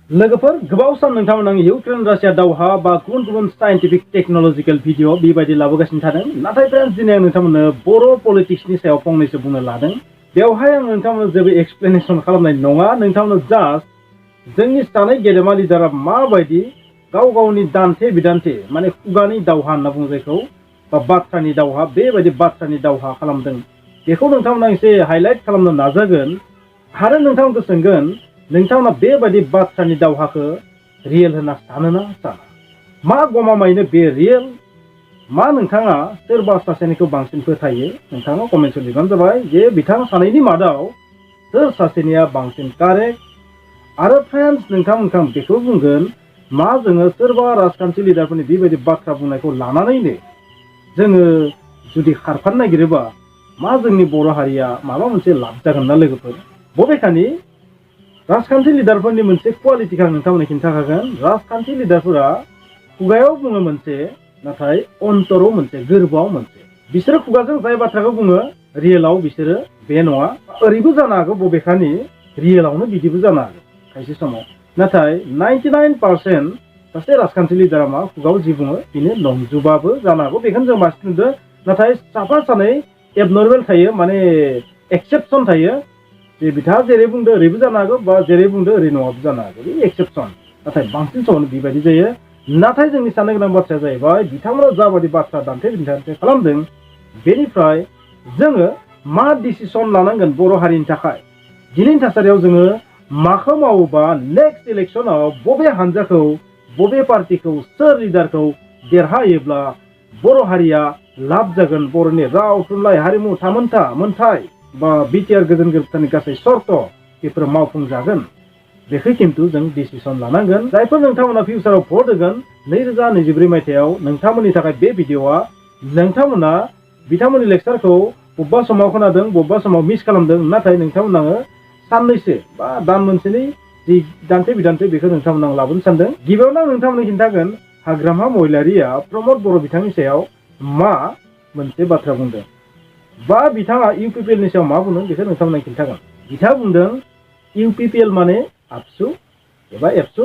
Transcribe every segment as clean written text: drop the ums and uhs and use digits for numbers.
लोगोफोर गोबाव सान नोंथांमोन आं इउक्रेन रासिया दावहा बा गुबुन गुबुन साइन्टिफिक टेक्नोलॉजिकल भिडिअ बेबायदि लाबोगासिनो थादों नाथाय फ्रेन्ड्स दिनै आं नोंथांमोननो बर' पलिटिक्सनि सायाव फंनैसो बुंनो लादों। बेवहाय आं नोंथांमोननो जेबो एक्सप्लेनेसन खालामनाय नङा, नोंथांमोननो जास्ट जोंनि सानै गेदेमा लिडारा माबायदि गाव गावनि दान्थे बिदान्थे माने खुगानि दावहा होनना बुङो जायखौ बा बाथ्रानि दावहा, बेबायदि बाथ्रानि दावहा खालामदों बेखौ नोंथांमोना एसे हाइलाइट खालामनो नाजागोन आरो नोंथांमोनखौ सोंगोन नोंथांमोना बेबायदि बाथ्रानि दावहाखौ रियेल होनना सानोना साना? मा गमामायैनो बे रियेल? मा नोंथाङा सोरबा सासेनिखौ बांसिन फोथायो? नोंथाङा कमेन्टआव लिरबानो जाबाय जे बिथां सानैनि मादाव सोर सासेनिया बांसिन कारेक्ट। आरो फ्रेन्ड्स नोंथांमोनखौ बेखौ बुंगोन मा जोङो सोरबा राजखान्थि लिडारफोरनि बेबायदि बाथ्रा बुंनायखौ लानानैनो जोङो जुदि खारफानो नागिरोबा मा जोंनि बर' हारिया माबा मोनसे लाब जागोन ना लोगोफोर? बबेखानि राजखान्थि लिडारफोरनि मोनसे कुवालिटिखौ आं नोंथांमोननो खिन्थाखागोन। राजखान्थि लिडारफोरा खुगायाव बुङो मोनसे नाथाय अन्तराव मोनसे, गोरबोआव मोनसे। बिसोरो खुगाजों जाय बाथ्राखौ बुङो रियेलाव बिसोरो बे नङा। ओरैबो जानो हागौ बबेखानि रियेलावनो बिदिबो जानो हागौ खायसे समाव। नाथाय 99% सासे राजखान्थि लिडारा मा खुगायाव जि बुङो बेनो नंजोबाबो जानो हागौ, बेखौनो जों बांसिन नुदों। नाथाय साफा सानै एबनर्मेल थायो, माने एक्सेपसन थायो जे बिथाङा जेरै बुंदो ओरैबो जानो हागौ बा जेरै बुंदो ओरै नङाबो जानो हागौ, बे एक्सेपसन। नाथाय बांसिन समावनो बेबायदि जायो। नाथाय जोंनि साननो गोनां बाथ्राया जाहैबाय बिथांमोना जाबायदि बाथ्रा दान्थे बिदान्थे खालामदों बेनिफ्राय जोङो मा डिसिसन लानांगोन बर' हारिनि थाखाय। दिनैनि थासारियाव जोङो माखौ मावोबा नेक्स्ट इलेक्सनाव बबे हान्जाखौ, बबे पार्टिखौ, सोर लिडारखौ देरहायोब्ला बर' हारिया लाब जागोन, बर'नि राव थुनलाइ हारिमु थामोन्था मोन्थाय बा बिटिआर गोजोन गोरोबथानि गासै सर्त बेफोर मावफुंजागोन, बेखौ खिन्थु जों डिसिसन लानांगोन। जायफोर नोंथांमोना फिउचाराव भट होगोन 2024 मायथाइयाव नोंथांमोननि थाखाय बे भिडिअआ, नोंथांमोना बिथांमोननि लेक्सारखौ बबेबा समाव खोनादों बबेबा समाव मिस खालामदों, नाथाय नोंथांमोना साननैसो बा दान मोनसेनि जि दान्थे बिदान्थे बेखौ नोंथांमोना लाबोनो सानदों। गिबियावनो आं नोंथांमोननो खिन्थागोन हाग्रामा महिलारिया प्रमद बर' बिथांनि सायाव मा मोनसे बाथ्रा बुंदों बा बिथाङा इउपिपिएलनि सायाव मा बुंदों बेखौ नोंथांमोना खिन्थागोन। बिथाङा बुंदों इउपिपिएल माने आबसु एबा एबसु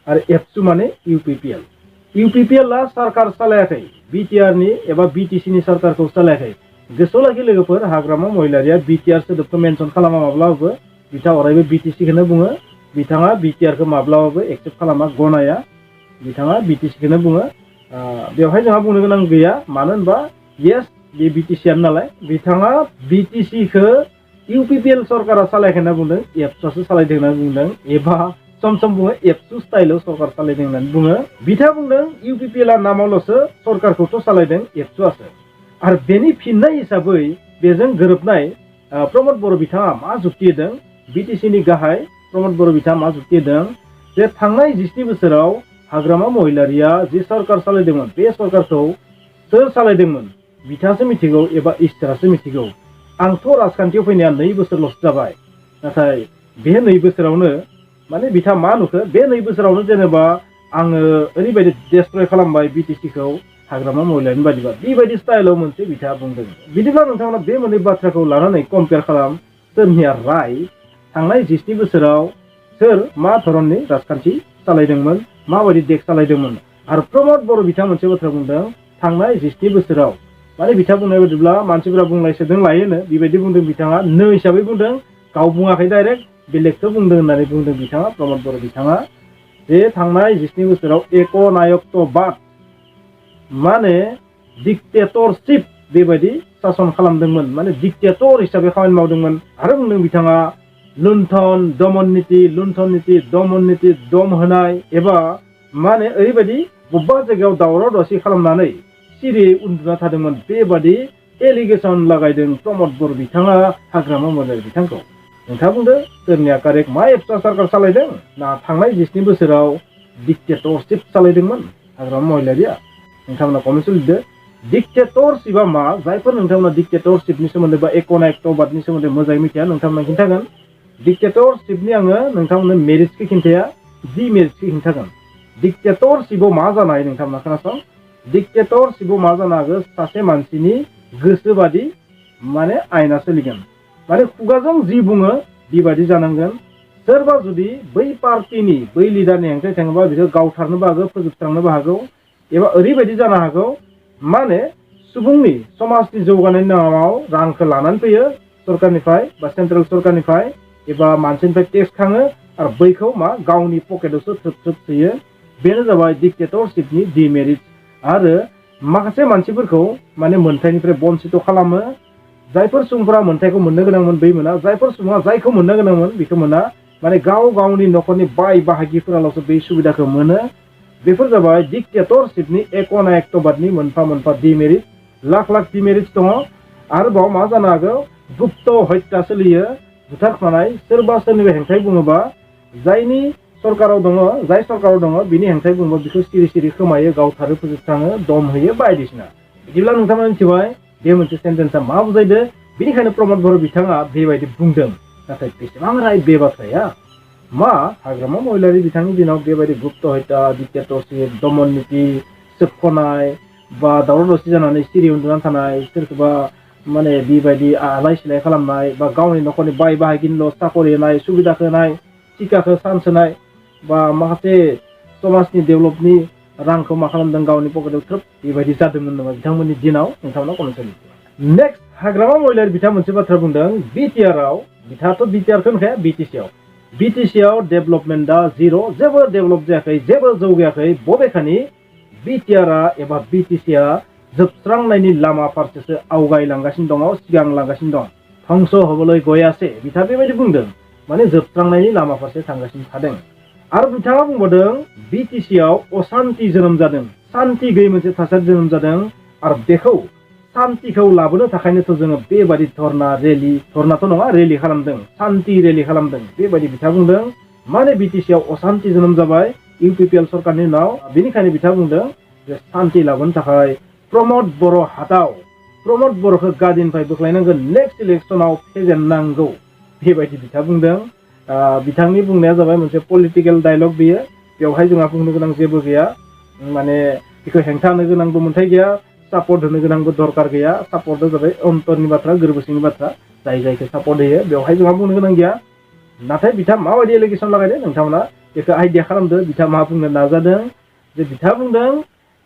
आरो एबसु माने इउपिपिएल। इउपिपिएलआ सरकार सालायाखै, बिटिआरनि एबा बिटिसिनि सरकारखौ सालायाखै। गोसोआव लाखि लोगोफोर, हाग्रामा महिलारिया बिटिआर सोदोबखौ मेनसन खालामा माब्लाबाबो, बिथाङा अरायबो बिटिसिखौनो बुङो। बिथाङा बिटिआरखौ माब्लाबाबो एक्सेप्ट खालामा, गनाया। बिथाङा बिटिसिखौनो बुङो। बेवहाय जोंहा बुंनो गोनां गैया, मानो होनबा येस बे बिटिसिआनो नालाय। बिथाङा बिटिसिखौ इउपिपिएल सरकारा सालायाखै होनना बुंदों, एबसुआसो सालायदों होनना बुंदों, एबा सम सम बुङो एबसु स्टाइलाव सरकार सालायदों होननानै बुङो। बिथाङा बुंदों इउपिपिएलआ नामावल'सो सरकारखौथ' सालायदों एबसुआसो। आरो बेनि फिननाय हिसाबै बेजों गोरोबनाय प्रमद बर' बिथाङा मा जुक्ति होदों, बिटिसिनि गाहाय प्रमद बर' बिथाङा मा जुक्ति होदों जे थांनाय 27 बोसोराव हाग्रामा महिलारिया जि सरकार सालायदोंमोन बे सरकारखौ सोर सालायदोंमोन बिथाङासो मिथिगौ एबा इसोरासो मिथिगौ। आंथ' राजखान्थियाव फैनाया 2 बोसोरल'सो जाबाय, नाथाय बे 2 बोसोरावनो माने बिथाङा मा नुखो, बे 2 बोसोरावनो जेनेबा आङो ओरैबायदि डेस्ट्रय खालामबाय बिटिसिखौ हाग्रामा महिलारिनि बायदिबा, बेबायदि स्टाइलाव मोनसे बिथाङा बुंदों। बिदिब्ला नोंथांमोना बे मोननै बाथ्राखौ लानानै कम्पेयार खालाम, सोरनिया राइट। थांनाय 27 बोसोराव सोर मा धरननि राजखान्थि सालायदोंमोन, माबायदि देश सालायदोंमोन। आरो प्रमद बर' बिथाङा मोनसे बाथ्रा बुंदों, थांनाय 27 बोसोराव माने बिथाङा बुंनाय बायदिब्ला मानसिफोरा बुंनाय सोदों लायोनो, बेबायदि बुंदों बिथाङा, नो हिसाबै बुंदों, गाव बुङाखै डाइरेक्ट, बेलेगखौ बुंदों होननानै बुंदों बिथाङा, प्रमद बर' बिथाङा, जे थांनाय 27 बोसोराव एकनायकत्वबाद माने डिक्टेटरशिप बेबायदि सासन खालामदोंमोन, माने डिक्टेटर हिसाबै खामानि मावदोंमोन। आरो बुंदों बिथाङा लुन्ठन दमन नीति, लुन्ठन नीति, दमन नीति, दम होनाय एबा माने ओरैबायदि बबेबा जायगायाव दावराव दावसि खालामनानै सिरियै उन्दुना थादोंमोन, बेबादि एलिगेसन लागायदों प्रमद बर' बिथाङा हाग्रामा महिलारि बिथांखौ। नोंथाङा बुंदो सोरनिया कारेक्ट, मा एबसुआ सरकार सालायदों ना थांनाय 27 बोसोराव डिक्टेटरशिप सालायदोंमोन हाग्रामा महिलारिया? नोंथांमोना कमेन्टआव लिरदो डिक्टेटरशिपआ मा। जायफोर नोंथांमोना डिक्टेटरशिपनि सोमोन्दै बा एकनायकत्वबादनि सोमोन्दै मोजाङै मिथिया नोंथांमोना खिन्थागोन। डिक्टेटरशिपनि आङो नोंथांमोननो मेरिट्सखौ खिन्थाया, दि मेरिट्सखौ खिन्थागोन। डिक्टेटरशिपआव मा जानाय नोंथांमोना खोनासं। डिक्टेटरशिपआव मा जानो हागौ, सासे मानसिनि गोसोबादि माने आयना सोलिगोन, माने खुगाजों जि बुङो बेबादि जानांगोन, सोरबा जुदि बै पार्टीनि बै लिडारनि हेंथायै थाङोबा बिखौ गावथारनोबो हागौ फोजोबस्रांनोबो हागौ एबा ओरैबायदि जानो हागौ माने सुबुंनि समाजनि जौगानायनि नामाव रांखौ लानानै फैयो सरकारनिफ्राय बा सेन्ट्रेल सरकारनिफ्राय एबा मानसिनिफ्राय टेक्स खाङो आरो बैखौ मा गावनि पकेटावसो थ्रोब थ्रोब सोयो बेनो जाबाय डिक्टेटरशिपनि डिमेरिट आरो माखासे मानसिफोरखौ माने मोनथायनिफ्राय बन्सित खालामो जायफोर सुबुंफोरा मोनथायखौ मोननो गोनांमोन बै मोना जायफोर सुबुङा जायखौ मोननो गोनांमोन बेखौ मोना माने गाव गावनि न'खरनि बाय बाहागिफोराल'सो बै सुबिदाखौ मोनो बेफोर जाबाय डिक्टेटरशिपनि एकना एक्टबादनि मोनफा मोनफा डिमेरिट लाख लाख डिमेरिट्स दङ आरोबाव मा जानो हागौ गुप्त हत्या सोलियो बुथारखानाय सोरबा सोरनिबा हेंथायै बुङोबा जायनि सरकाराव दङ जाय सरकाराव दङ बिनि हेंथायै बुङोबा बेखौ सिरि सिरि खोमायो गावथारो फोजोबस्राङो दम होयो बायदिसिना बिदिब्ला नोंथांमोना मिथिबाय बे मोनसे सेन्टेन्सआ मा बुजायदो बेनिखायनो प्रमद बर' बिथाङा बेबायदि बुंदों नाथाय बेसेबां राय बे बाथ्राया मा हाग्रामा महिलारि बिथांनि दिनाव बेबायदि गुप्त हत्या डिक्टेटरशिप दमन नीति सोबख'नाय बा दावराव दावसि जानानै सिरि उन्दुनानै थानाय सोरखौबा माने बेबायदि आलाय सिलाय खालामनाय बा गावनि न'खरनि बाय बाहागिनिल' साखरि होनाय सुबिदाखौ होनाय टिकाखौ चान्स होनाय बा माखासे समाजनि डेभेलपनि रांखौ मा खालामदों गावनि पकेटाव थ्रोब बेबायदि जादोंमोन नामा बिथांमोननि दिनाव नोंथांमोना कमेन्ट खालामदों। नेक्स्ट हाग्रामा महिलारि बिथाङा मोनसे बाथ्रा बुंदों बिटिआरआव बिथाङाथ' बिटिआरखौ होनखाया बिटिसिआव डेभेलपमेन्टआ जिर' जेबो डेभेलप जायाखै जेबो जौगायाखै बबेखानि बिटिआरआ एबा बिटिसिआ जोबस्रांनायनि लामा फारसेसो आवगायलांगासिनो दङ सिगांलांगासिनो दं धंस हबलै गयासे बिथाङा बेबायदि बुंदों माने जोबस्रांनायनि लामा फारसे थांगासिनो थादों आरो बिथाङा बुंबावदों बिटिसिआव असान्ति जोनोम जादों सान्ति गैयै मोनसे थासारि जोनोम जादों आरो बेखौ सान्तिखौ लाबोनो थाखायनोथ' जोङो बेबायदि धरना रेलि धरनाथ' नङा रेलि खालामदों सान्ति रेलि खालामदों बेबायदि बिथाङा बुंदों माने बिटिसिआव असान्ति जोनोम जाबाय इउपिपिएल सरकारनि उनाव बेनिखायनो बिथाङा बुंदों जे सान्ति लाबोनो थाखाय प्रमद बर' हादाव प्रमद बर'खौ गादिनिफ्राय बोख्लायनांगोन नेक्स्ट इलेक्सनाव फेजेननांगौ बेबायदि बिथाङा बुंदों बिथांनि बुंनाया जाबाय मोनसे पलिटिकेल डायलग बेयो बेवहाय जोंहा बुंनो गोनां जेबो गैया माने बेखौ हेंथा होनो गोनांबो मोन्थाय गैया सापर्ट होनो गोनांबो दरकार गैया सापर्टआ जाबाय अन्तरनि बाथ्रा गोरबो सिंनि बाथ्रा जाय जायखौ सापर्ट होयो बेवहाय जोंहा बुंनो गोनां गैया नाथाय बिथाङा माबायदि एलिगेसन लागायदों नोंथांमोना बेखौ आइडिया खालामदो बिथाङा मा बुंनो नाजादों जे बिथाङा बुंदों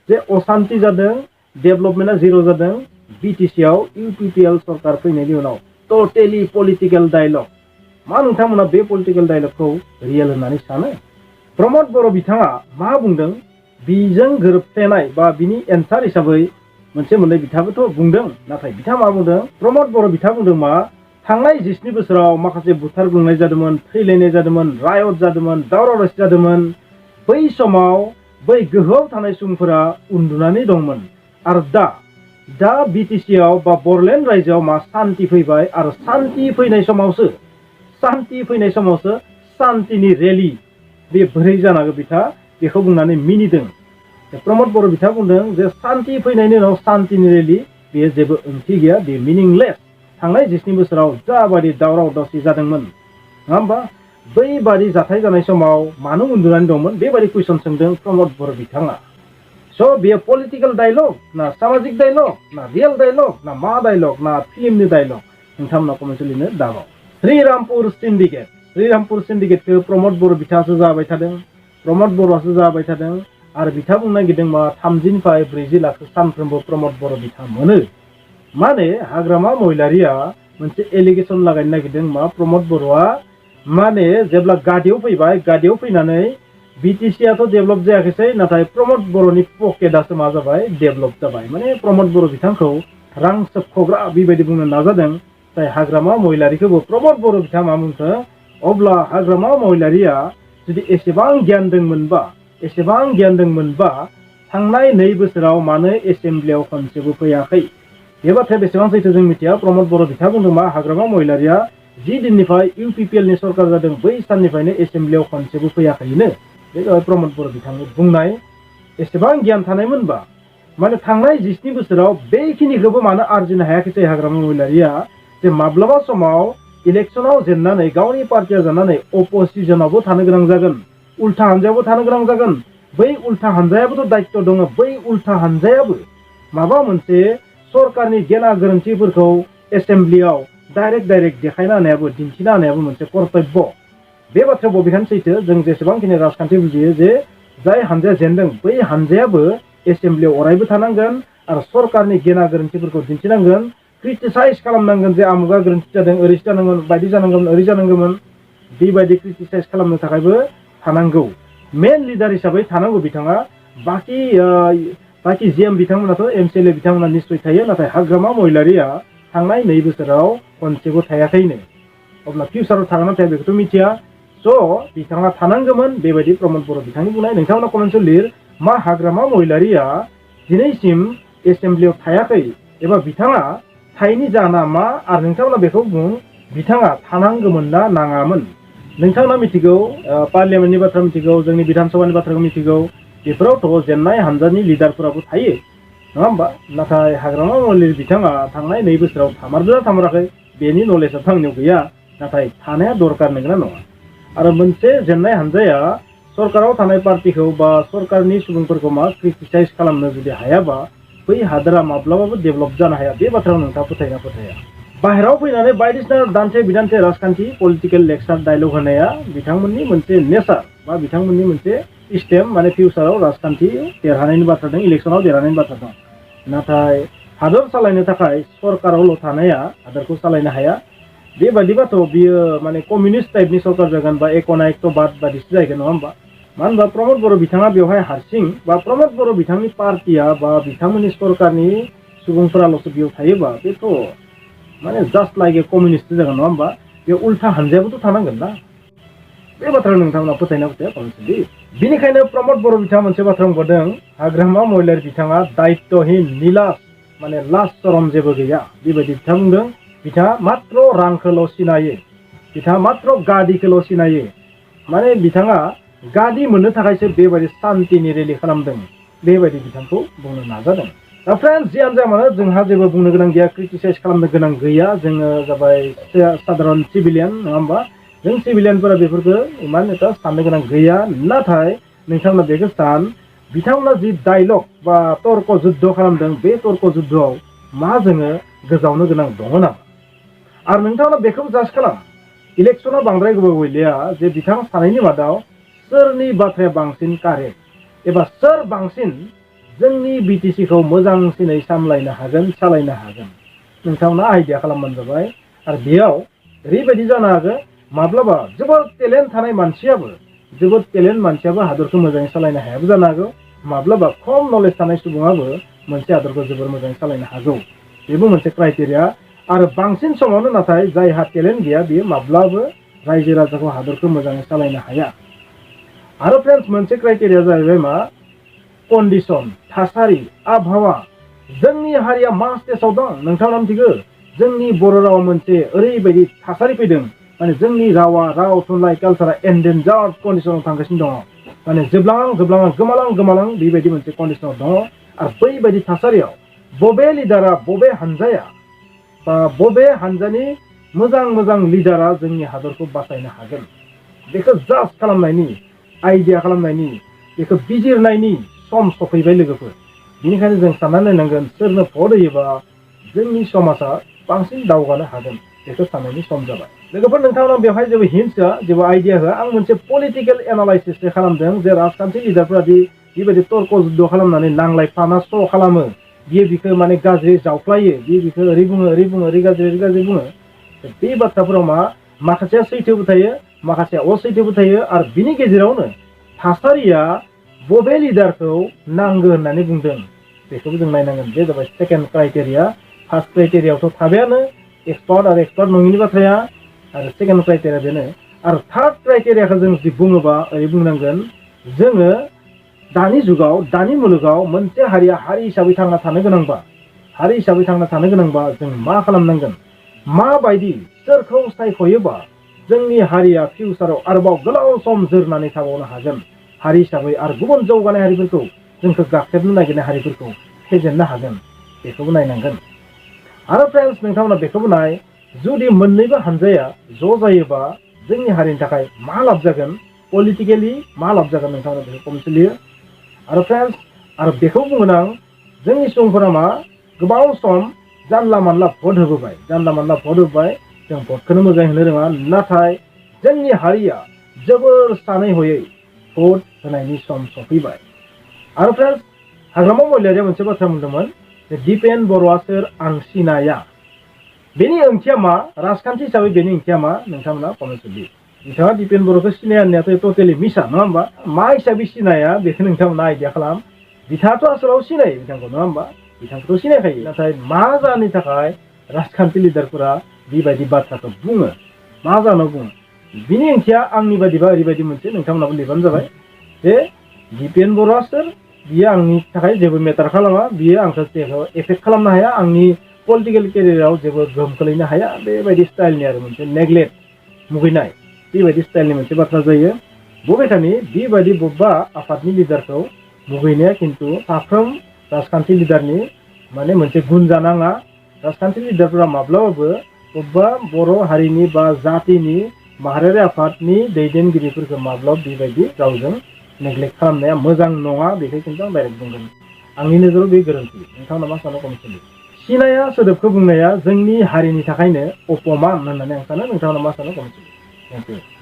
जे असान्ति जादों डेभेलपमेन्टआ जिर' जादों बिटिसिआव इउपिपिएल सरकार फैनायनि उनाव टटेलि पलिटिकेल डायलग मा नोंथांमोना बे पलिटिकेल डायलगखौ रियेल होननानै सानो प्रमद बर' बिथाङा मा बुंदों बिजों गोरोबफ्लेनाय बा बिनि एन्सार हिसाबै मोनसे मोननै बिथाङाबोथ' बुंदों नाथाय बिथाङा मा बुंदों प्रमद बर' बिथाङा बुंदों मा थांनाय 17 बोसोराव माखासे बुथारग्लुंनाय जादोंमोन थैलायनाय जादोंमोन रायट जादोंमोन दावराव दावसि जादोंमोन बै समाव बै गोहोआव थानाय सुबुंफोरा उन्दुनानै दंमोन आरो दा बिटिसिआव बा बरलेण्ड रायजोआव मा सान्ति फैबाय आरो सान्ति फैनाय समावसो सान्तिनि रेलि बे बोरै जानांगौ बिथाङा बेखौ बुंनानै मिनिदों प्रमद बर' बिथाङा बुंदों जे सान्ति फैनायनि उनाव सान्तिनि रेलि बेयो जेबो ओंथि गैया बे मिनिंलेस थांनाय 17 बोसोराव जाबादि दावराव दावसि जादोंमोन नङा होमबा बैबादि जाथाय जानाय समाव मानो उन्दुनानै दंमोन बेबादि कुइसन सोंदों प्रमद बर' बिथाङा स' बेयो पलिटिकेल डायलग ना सामाजिक डायलग ना रियेल डायलग ना मा डायलग ना फिल्मनि डायलग नोंथांमोना कमेन्ट लिरनो दाबाव श्रीरामपुर सिन्डिकेटखौ प्रमद बर' बिथाङासो जाबाय थादों प्रमद बर'आसो जाबाय थादों आरो बिथाङा बुंनो नागिरदों मा 30निफ्राय 40 लाख सानफ्रोमबो प्रमद बर' बिथाङा मोनो माने हाग्रामा महिलारिया मोनसे एलिगेसन लागायनो नागिरदों मा प्रमद बर'आ माने जेब्ला गादियाव फैबाय गादियाव फैनानै बिटिसिआथ' डेभेलप जायाखैसै नाथाय प्रमद बर'नि पकेटआसो मा जाबाय डेभेलप जाबाय माने प्रमद बर' बिथांखौ रां सोबख'ग्रा बेबायदि बुंनो नाजादों जाय हाग्रामा महिलारिखौबो प्रमद बर' बिथाङा मा बुंखो अब्ला हाग्रामा महिलारिया जुदि एसेबां गियान दंमोनबा थांनाय 2 बोसोराव मानो एसेम्ब्लियाव खनसेबो फैयाखै बे बाथ्राया बेसेबां सैथो जों मिथिया प्रमद बर' बिथाङा बुंदों मा हाग्रामा महिलारिया जि दिननिफ्राय इउपिपिएलनि सरकार जादों बै साननिफ्रायनो एसेम्ब्लियाव खनसेबो फैयाखैनो बे जाबाय प्रमद बर' बिथांनि बुंनाय एसेबां गियान थानायमोनबा माने थांनाय 17 बोसोराव बेखिनिखौबो मानो आरजिनो हायाखैसै हाग्रामा महिलारिया जे माब्लाबा समाव इलेक्सनाव जेननानै गावनि पार्टिया जेननानै अपोजिसनावबो थानो गोनां जागोन उल्था हानजायावबो थानो गोनां जागोन बै उल्था हानजायाबोथ' दायित्व दङ बै उल्था हानजायाबो माबा मोनसे सरकारनि गेना गोरोन्थिफोरखौ एसेम्ब्लियाव डाइरेक्ट देखायना होनायाबो दिन्थिना होनायाबो मोनसे कर्तब्य बे बाथ्राया बबेखानि सैथो जों जेसेबांखिनि राजखान्थि बुजियो जे जाय हानजाया जेनदों बै हानजायाबो एसेम्ब्लियाव अरायबो थानांगोन आरो सरकारनि गेना गोरोन्थिफोरखौ दिन्थिनांगोन क्रिटिसाइज खालामनांगोन जे आमुगा गोरोन्थि जादों ओरैसो जानांगोन बायदि जानांगौमोन ओरै जानांगौमोन बेबायदि क्रिटिसाइज खालामनो थाखायबो थानांगौ मेन लिडार हिसाबै थानांगौ बिथाङा बाखि जिएम बिथांमोनाथ' एमसिएलए बिथांमोना निश्चय थायो नाथाय हाग्रामा महिलारिया थांनाय 2 बोसोराव खनसेबो थायाखैनो अब्ला फिउचाराव थागोन ना थाया बेखौथ' मिथिया स' बिथाङा थानांगौमोन बेबायदि प्रमद बर' बिथांनि बुंनाय नोंथांमोना कमेन्टआव लिर मा हाग्रामा महिलारिया दिनैसिम एसेम्ब्लियाव थायाखै एबा बिथाङा थायैनि जाहोना मा आरो नोंथांमोना बेखौ बुं बिथाङा थानांगौमोन ना नाङामोन नोंथांमोना मिथिगौ पार्लियामेन्टनि बाथ्रा मिथिगौ जोंनि बिधान सभानि बाथ्राखौ मिथिगौ बेफोरावथ' जेननाय हानजानि लिडारफोराबो थायो नङा होमबा नाथाय हाग्रामा महिलारि बिथाङा थांनाय 2 बोसोराव थामारदोंना थामाराखै बेनि नलेजआ आंनियाव गैया नाथाय थानाया दरकार नंगौना नङा आरो मोनसे जेननाय हानजाया सरकाराव थानाय पार्टिखौ बा सरकारनि सुबुंफोरखौ मा क्रिटिसाइज खालामनो जुदि हायाबा बै हादोरा माब्लाबाबो डेभेलप जानो हाया बे बाथ्राखौ नोंथाङा फोथायना फोथाया बाहेराव फैनानै बायदिसिना दान्थे बिदान्थे राजखान्थि पलिटिकेल लेक्सार डायलग होनाया बिथांमोननि मोनसे नेचार बा बिथांमोननि मोनसे सिस्टेम माने फिउचाराव राजखान्थि देरहानायनि बाथ्रा दं इलेक्सनाव देरहानायनि बाथ्रा दं नाथाय हादर सालायनो थाखाय सरकारावल' थानाया हादरखौ सालायनो हाया बेबादिबाथ' बियो माने कमिउनिस्ट टाइपनि सरकार जागोन बा एकनायकबाद बादिसो जाहैगोन नङा होमबा मानो होनबा प्रमद बर' बिथाङा बेवहाय हारसिं बा प्रमद बर' बिथांनि पार्टिया बा बिथांमोननि सरकारनि सुबुंफोराल'सो बेयाव थायोबा बेथ' माने जास्ट लाइक ए कमिउनिस्ट जागोन नङा होमबा बे उल्था हानजायाबोथ' थानांगोन ना बे बाथ्राखौ नोंथांमोना फोथायना फोथाया कमेन्टआव लिर बिनिखायनो प्रमद बर' बिथाङा मोनसे बाथ्रा बुंदों हाग्रामा महिलारि बिथाङा दायित्वहीन निलास माने लाज सरम जेबो गैया बेबायदि बिथाङा बुंदों बिथाङा मात्र रांखौल' सिनायो बिथाङा मात्र गादिखौल' सिनायो माने बिथाङा गादि मोननो थाखायसो बेबायदि सान्तिनि रेलि खालामदों बेबायदि बिथांखौ बुंनो नाजादों दा फ्रेन्ड्स जियानो जाया मानो जोंहा जेबो बुंनो गोनां गैया क्रिटिसाइज खालामनो गोनां गैया जोङो जाबाय साधारन सिभिलियान नङा होमबा जों सिभिलियानफोरा बेफोरखौ इमान एथा साननो गोनां गैया नाथाय नोंथांमोना बेखौ सान बिथांमोना जि डायलग बा तर्क जुद्ध खालामदों बे तर्क जुद्धआव मा जोङो गोजावनो गोनां दङ नामा आरो नोंथांमोना बेखौ जाज खालाम इलेक्सनाव बांद्राय गोबाव गैलिया जे बिथां सानैनि मादाव सोरनि बाथ्राया बांसिन कारेक्ट एबा सोर बांसिन जोंनि बिटिसिखौ मोजांसिनै सामलायनो हागोन सालायनो हागोन नोंथांमोना आइडिया खालामबानो जाबाय आरो बेयाव ओरैबायदि जानो हागौ माब्लाबा जोबोद टेलेन्ट थानाय मानसियाबो हादरखौ मोजाङै सालायनो हायाबो जानो हागौ माब्लाबा खम नलेज थानाय सुबुङाबो मोनसे हादरखौ जोबोर मोजाङै सालायनो हागौ बेबो मोनसे क्राइटेरिया आरो बांसिन समावनो नाथाय जायहा टेलेन्ट गैया बेयो माब्लाबो रायजो राजाखौ हादरखौ मोजाङै सालायनो हाया आरो फ्रेन्ड्स मोनसे क्राइटेरिया जाहैबाय मा कन्डिशन थासारि आबहावा जोंनि हारिया मा स्टेजाव दं नोंथाङा मिथिगौ जोंनि बर' रावा मोनसे ओरैबायदि थासारि फैदों माने जोंनि राव थुनलाइ कालसारा एन्डेन्जार्ड कन्डिशनाव थांगासिनो दङ माने जोबलां गोमालां बेबायदि मोनसे कन्डिशनाव दङ आरो बैबायदि थासारियाव बबे लिडारा बबे हानजाया बा बबे हानजानि मोजां लिडारा जोंनि हादरखौ बासायनो हागोन बेखौ जाज खालामनायनि आइडिया खालामनायनि बेखौ बिजिरनायनि सम सफैबाय लोगोफोर बेनिखायनो जों साननानै नायनांगोन सोरनो भट होयोबा जोंनि समाजा बांसिन दावगानो हागोन बेखौ साननायनि सम जाबाय लोगोफोर नोंथांमोना बेवहाय जेबो हिन्ट्स होआ जेबो आइडिया होआ आं मोनसे पलिटिकेल एनालाइसिससो खालामदों जे राजखान्थि लिडारफोरा बेबायदि तर्क जुद्ध खालामनानै नांलायफाना स' खालामो बिखौ माने गाज्रि जावफ्लायो बिखौ ओरै बुङो ओरै गाज्रि बुङो बे बाथ्राफोराव माखासेया सैथोबो थायो माखासेया असैथोबो थायो आरो बिनि गेजेरावनो थासारिया बबे लिडारखौ नांगौ होननानै बुंदों बेखौबो जों नायनांगोन बे जाबाय सेकेन्ड क्राइटेरिया फार्स्ट क्राइटेरियावथ' थाबायानो एक्सपार्ट आरो एक्सपार्ट नङिनि बाथ्राया आरो सेकेन्ड क्राइटेरिया बेनो आरो थार्ड क्राइटेरियाखौ जों जुदि बुङोबा ओरै बुंनांगोन जोङो दानि जुगाव दानि मुलुगाव मोनसे हारिया हारि हिसाबै थांना थानो गोनांबा जों मा खालामनांगोन माबायदि सोरखौ सायख'योबा जोंनि हारिया फिउचाराव आरोबाव गोलाव सम जोरनानै थाबावनो हागोन हारि हिसाबै आरो गुबुन जौगानाय हारिफोरखौ जोंखौ गाख्रेबनो नागिरनाय हारिफोरखौ फेजेननो हागोन बेखौबो नायनांगोन आरो फ्रेन्ड्स नोंथांमोना बेखौबो नाय जुदि मोननैबो हानजाया ज' जायोबा जोंनि हारिनि थाखाय मा लाब जागोन पलिटिकेलि मा लाब जागोन नोंथांमोना बेखौ कमेन्टआव लिरो आरो फ्रेन्ड्स आरो बेखौ बुंगोन आं जोंनि सुबुंफोरा गोबाव सम जानला मानला भट होबोबाय जों भटखौनो मोजाङै होनो रोङा नाथाय जोंनि हारिया जोबोर सानै हयै भट होनायनि सम सफैबाय। आरो फ्रेन्ड्स, हाग्रामा महिलारिया मोनसे बाथ्रा बुंदोंमोन जे दिपेन बर'आ सोर आं सिनाया। बेनि ओंथिया मा? राजखान्थि हिसाबै बेनि ओंथिया मा? नोंथांमोना कमेन्ट लिर। नोंथाङा दिपेन बर'खौ सिनाया होननायाथ' टटेलि मिसा, नङा होमबा? मा हिसाबै सिनाया बेखौ नोंथांमोना आइडिया खालाम। बिथाङाथ' आसलाव सिनायो बिथांखौ, नङा होमबा? बिथांखौथ' सिनायखायो। नाथाय मा जाहोननि थाखाय राजखान्थि लिडारफोरा बेबायदि बाथ्राखौ बुङो? मा जाहोनाव बुङो? बिनि ओंथिया आंनि बादिबा ओरैबायदि मोनसे, नोंथांमोनाबो लिरबानो जाबाय जे दिपेन बर'आ सोर? बियो आंनि थाखाय जेबो मेटार खालामा, बियो आंखौ जेबो एफेक्ट खालामनो हाया, आंनि पलिटिकेल केरियाराव जेबो गोहोम खोलैनो हाया, बेबायदि स्टाइलनि आरो मोनसे नेग्लेक्ट मुगैनाय बेबायदि स्टाइलनि मोनसे बाथ्रा जायो। बबेखानि बेबायदि बबेबा आफादनि लिडारखौ मुगैनाया खिन्थु साफ्रोम राजखान्थि लिडारनि माने मोनसे गुन जानाङा। राजखान्थि लिडारफोरा माब्लाबाबो बबेबा बर' हारिनि बा जातिनि माहारियारि आफादनि दैदेनगिरिफोरखौ माब्लाबा बेबायदि गावजों नेग्लेक्ट खालामनाया मोजां नङा। बेखौ खिन्थु आं डाइरेक्ट बुंगोन, आंनि नोजोराव बे गोरोन्थि। नोंथांमोना मा सानो कमेन्ट लिर। सिनाया सोदोबखौ बुंनाया जोंनि हारिनि थाखायनो अपमान होननानै आं सानो। नोंथांमोना मा सानो कमेन्ट लिर। Thank you.